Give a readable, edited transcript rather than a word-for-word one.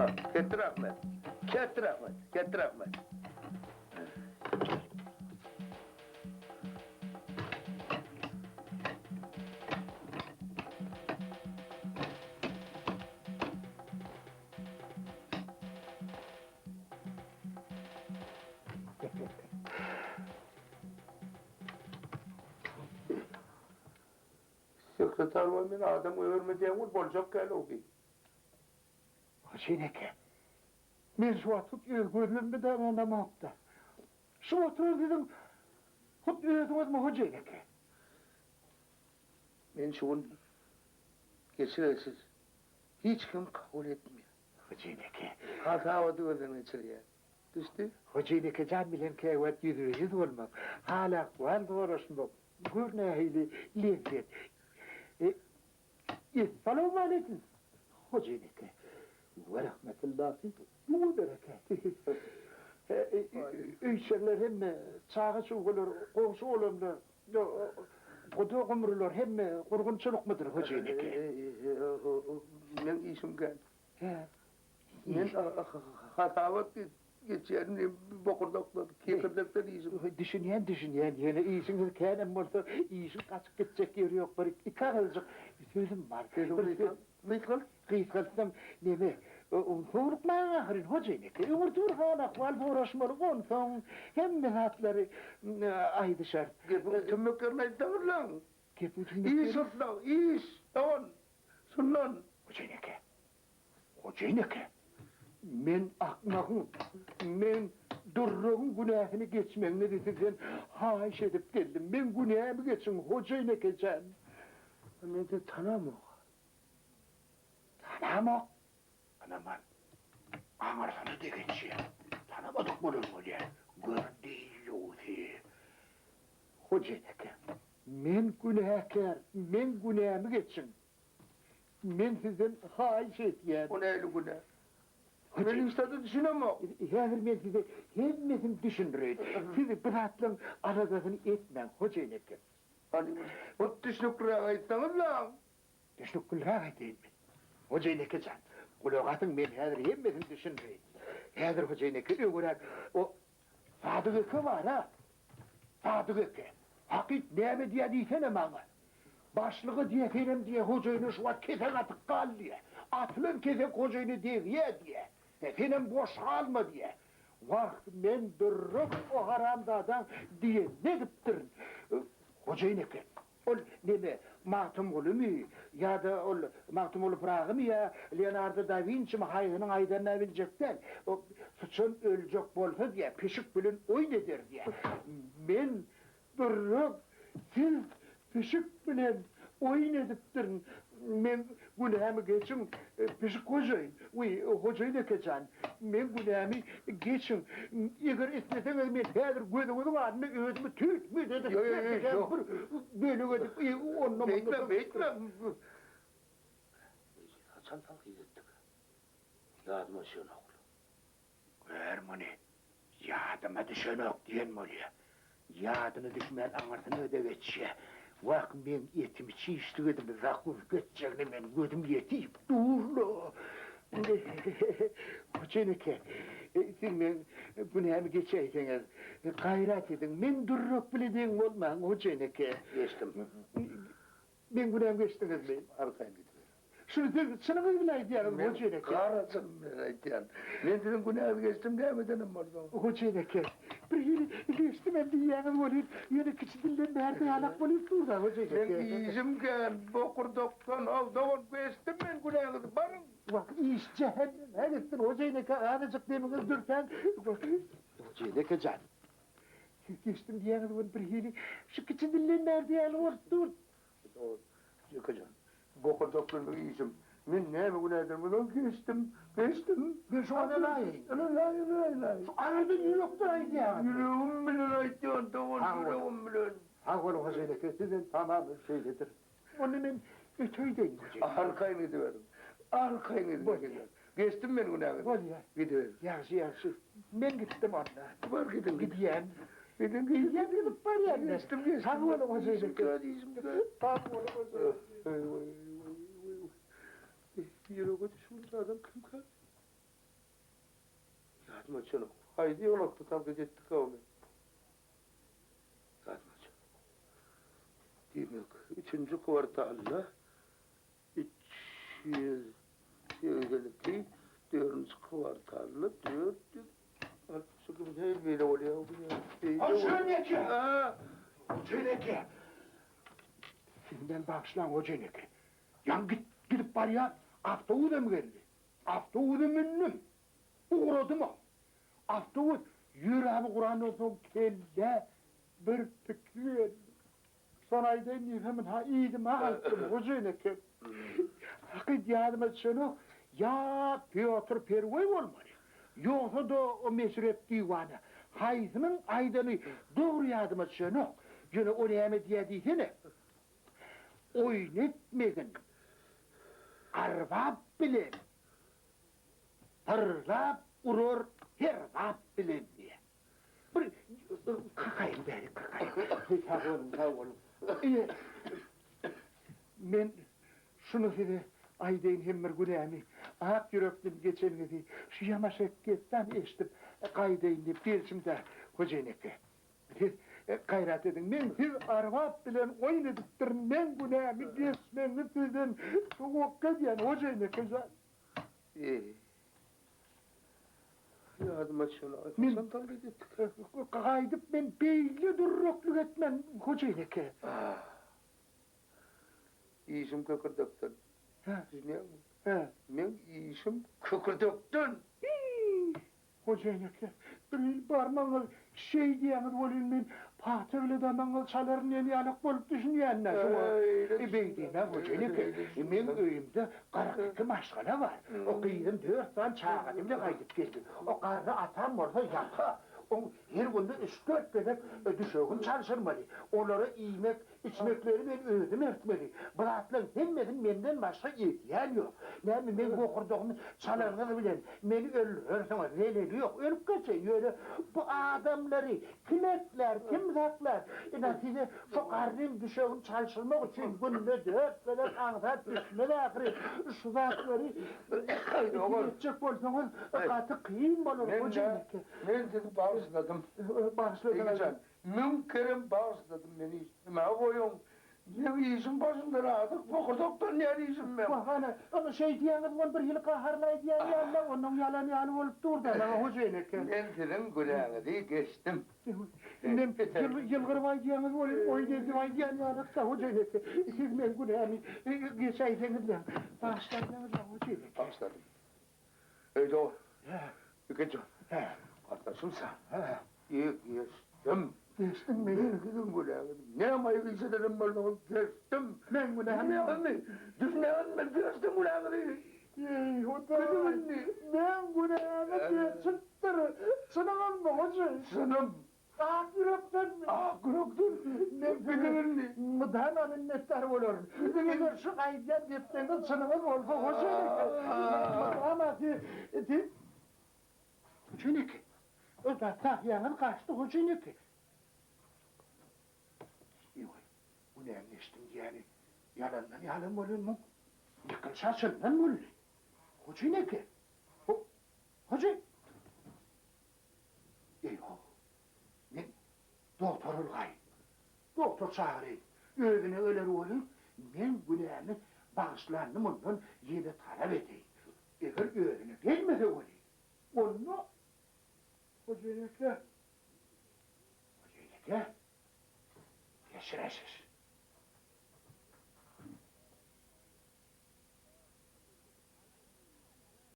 Ketdi rahmet. Ketdi rahmet. Ketdi rahmet. Sekretar bol men adam goýberme diýen bol boljak däl o bi. Hojaýyn eke, men şu wagt hut öz gözlemde-de ynanamok-da. Şu oturan siziň hut özüňizmi hojaýyn eke? Men şu gün geçir-geçir hiç kim kabul etmeýär. Hojaýyn eke. Hasabaty gözden geçirýär. Düşdi. Hojaýyn eke jan bilen käwagt ýüzbe-ýüz bolmak, hal-ahwal soraşmak, gör nähili lezzet. Essalawmaleýkim, hojaýyn eke. Werahmetullahi we berekatühü. Öýçerler hemme, çaga-çugalar, goňşy-golamlar, guda-gumrular hemme gurgunçylykmydyr, hojaýyn eke? Meň işim kän. Men hasabat geçýän bokurdakdan, kekirdekden işim. Düşünýän, düşünýän. Ýöne işiňiz känem bolsa, işiň gaçyp gitjek ýeri ýok. Bir iki agyzjyk sözüm bar. Sözüňi gysgalt. Gysgaltsam, neme, howlukmaň ahyryn, hojaýyn eke. Öňürti bir hal-ahwal soraşmaly, onsoň hemme zatlary aýdyşarys. Gepiň tümmeklerini aýtsaňyzlaň. Gepiň tümmeklerini? Iş ussaň, iş, dogan. Şundan. Hojaýyn eke, Hojaýyn eke, men akmagyň, men durragyň günäsini geçmegiňizi sizden haýyş edip geldim. Meň günämi geçiň, hojaýyn eke jan. Men sizi tanamok. Tanamok? Anaman, aňyrsyna-da geçýär. Tanamadyk bolan bolýar. Gör dillüwsi. Hojaýyn eke, men günäkär, meň günämi geçiň. Men sizden haýyş edýän. O nähili günä? Men hiç zada düşünemok. Häzir men size hemmesini düşündireýin. Siz bu zatlaryň aladasyny etmäň, hojaýyn eke. Hany, bir düşnükliräk aýtsaňyzlaň. Düşnükliräk aýdaýynmy? Hojaýyn eke jan, gulak asyň, men häzir hemmesini düşündireýin. Häzir hojaýyn eke öňüräk o Sadyk eke bar-a. Sadyk eke, hakyt näme diýýä diýsene maňa. Başlyga diýýä senem diýýä hojaýyna şu wagt kesek atyp gal diýýä. Atylan kesek hojaýyna degýä diýýä. He senem boş galma diýýä. Wah men dürrük o haramzadaň diýenini edipdirin. Hojaýyn eken. Ol neme, Magtymgulymy ýa-da ol Magtymguly Pyragymy ýa Leonardo da Winçimi haýsynyň aýdanyna biljek däl. O syçan öljek bolsa diýýä, pişik bilen oýun eder diýýä. Men Dürrük, siz pişik bilen oýun edipdirin. Meň günämi geçiň, pişik hojaýyn. Wiý, hojaýyn ekejan, meň günämi geçiň. Eger isleseňiz, men häzir gözüňiziň alnynda özümi tüýt-müýt edip, bir bölek edip, onda-munda. Beýtmäň, beýtmäň. Haçan tankyt etdik? Ýadyma düşenok-la. Gör muny, ýadyma düşenok diýen bolýa. Ýadyna düşmän aňyrsyna öde geçýä. Wah, meň etimi çişlik edip zakuska etjegine men gözüm ýetip dur-la. Hojaýyn eke, siz meň günämi geçäýseňiz, gaýrat ediň, meň dürrek bile deň bolmaň, hojaýyn eke. Geçdim. Meň günämi geçdiňizmi? Arkaýyn gidiberiň. Şuny siz çynyňyz bilen aýdýaňyzmy, Hojaýyn eke? Men gara çynym bilen aýdýan. Men siziň günäňizi geçdim nämedenem bolsa. Hojaýyn eke, birhili geçdimem diýýäňiz welin, ýöne kiçi dilden bärde ýalak bolup dur-da, Hojaýyn eke. Meň işim kän, bokurdakdan al, dogan, geçdim men günäňizi, baryň! Wah, iş jähennemä gitsin, Hojaýyn eke, azajyk demiňizi dürsäň. Hojaýyn eke jan, siz geçdim diýýäňiz welin, birhili şu kiçi dilden bärde ýaly bolup dur. Ýekejan, bokurdak bilmek işim. Men näme günä eden bolsam geçdim, geçdim. Men şoňa ynanaýyn. Ynanaý, ynanaý. Şu aňyrdan ýürekden aýdýaňyzmy? Ýüregim bilen aýdýan, dogan, ýüregim bilen. Sag boluň, Hojaýyn eke, sizem tamam şeýledir. Onda men ötäýdeýin, Hojaýyn. Arkaýyn gidiberiň. Arkaýyn gidiň, Ýekejan. Geçdim men günäňizi. Bolýa. Gidiberiň. Ýagşy, ýagşy. Men gitdim onda. Bar gidiň. Gidýän. Gidiň, gidiň. Gidýän, gidip barýan men. Geçdim, geçdim. Sag boluň, Hojaýyn Işim eke. kän, işim kän. Sag boluň, Hojaýyn eke. Eý, weý, weý, weý, weý. Ýürege düşgünç adam kimkä? Ýadyma düşenok. Haýsy ýygnakda tankyt etdik-ä ony? Ýadyma düşenok. Diýmek, üçünji kwartalda 382, dördünji kwartalda 462 näme beýle bolýar bu ýa? Hojan eke! Hojan eke! Siz meni bagyşlaň, Hojan eke. Ýaňy git, gidip barýan awtobus hem geldi. Awtobusa mündüm. Ugradym-a. Awtobus ýöräp ugrandan soň kellä bir pikir geldi. Şony aýdaýyn diýsem, ynha, yzyma gaýtdym, Hojaýyn eke. Hakyt ýadyma düşenok, ýa Pýotr Perwoý bolmaly, ýogsa-da o Meşrep diwana. Haýsynyň aýdany dogry ýadyma düşenok. Ýöne o näme diýýär diýsene. Oýun etmegin, arbap bilen, Pyrlap urar her bap bilen diýýär. Bir kakaýyň bäri kakaýyň. Sag boluň, sag boluň. Ine, men şuny size aýdaýyn hem bir günämi ak ýürekden geçeniňizi şu ýamaşak gepden eşidip gaýdaýyn diýip gelşim-dä, Hojaýyn eke. Siz gaýrat ediň, men siz arbap bilen oýun edipdirin, meň günämi geçmegiňizi sizden towakga edýän, Hojaýyn eke jan. Eý. Ýadyma düşen-aý, haçan tankyt etdik? Gaýdyp men beýle dürreklik etmen, Hojaýyn eke. Işim kökürdekden. Düşünýäňmi? Meň işim kökürdekden! Hiý! Hojaýyn eke, bir hili barmagyňyz şeý diýýäňiz welin men pagta bile damagyňyzy çalaryn diýen ýalak bolup düşünýän-dä şuňa. E, beý diýmäň hojaýyn eke, meň öýümde 42 maşgala bar. O gyzym dört sany çagasy bile gaýdyp geldi. O garry atam bolsa ýaka. Oň her günde üç-dört gezek düşegini çalşyrmaly. Olara iýmek, Içmekleri men özüm eltmeli. Bu zatlaryň hemmesini menden başga edýän ýok. Näme, meň bokurdagymy çalanyňyz bilen meni öldürersiňiz, zeleli ýok, ölüp geçeýin, ýöne bu adamlary kim eklär, kim saklar? Ine, size şu garryň düşegini çalşyrmak üçin günde dört gezek aňsat düşmez ahyry. Şu zatlary siz etjek bolsaňyz, gaty kyn bolar, hoja eke. Men sizi bagyşladym. Bagyşladyňyz. Müň kerem bagyşladym meni işlemäge goýuň. Meň işim başymdan adyk bokurdakdan däl işim meň. Wah ana, ony şeý diýýäňiz ol bir hili gaharly aýdýan ýaly-la, onuň ýalan ýaly bolup dur-da maňa hojaýyn eken. Men siziň günäňizi geçdim. Indem ýylgyryp aýdýaňyz welin oýun edip aýdýan ýaly-da hojaýyn eke. Siz meň günämi geçäýseňiz-le, bagyşlaýsaňyz-la hojaýyn eke. Bagyşladym. Eý dost. Hä. Ikinji. Hä. Gardaşym sen. Hä. Geçdim. Geçdiňmi? Men siziň günäňizi näme aýyp iş edenim bolsa geçdim. Meň günämi? Düşünýäňizmi? Düşünýäňizmi? Men geçdim günäňizi. Eý, Hudaý! Meň günämi geçipdir. Çynyňyzmy, hoja? Çynym. Ak ýürekdenmi? Ak ýürekden. Men size mydama minnetdar bolaryn. Eger şu aýdýan gepleriňiz çynyňyz bolsa, hoja eke. Mydama siz Hoja eke. Tahýaňyz gaçdy, hoja eke. Eý, günäňi geçdim diýýäni ýalandan ýalan bolýan muň. Ýykylyş açyldan boldy. Hoja eke. Hoja. Eý-ho, men dogtor ylgaýyn. Dogtor çagyraýyn. Özüne geler welin, meň günämi bagyşlanyny mundan ýene talap edeýin. Eger özüne gelmese welin, onda Hojaýyn eke, Hojaýyn eke, geçir-ä şeşini.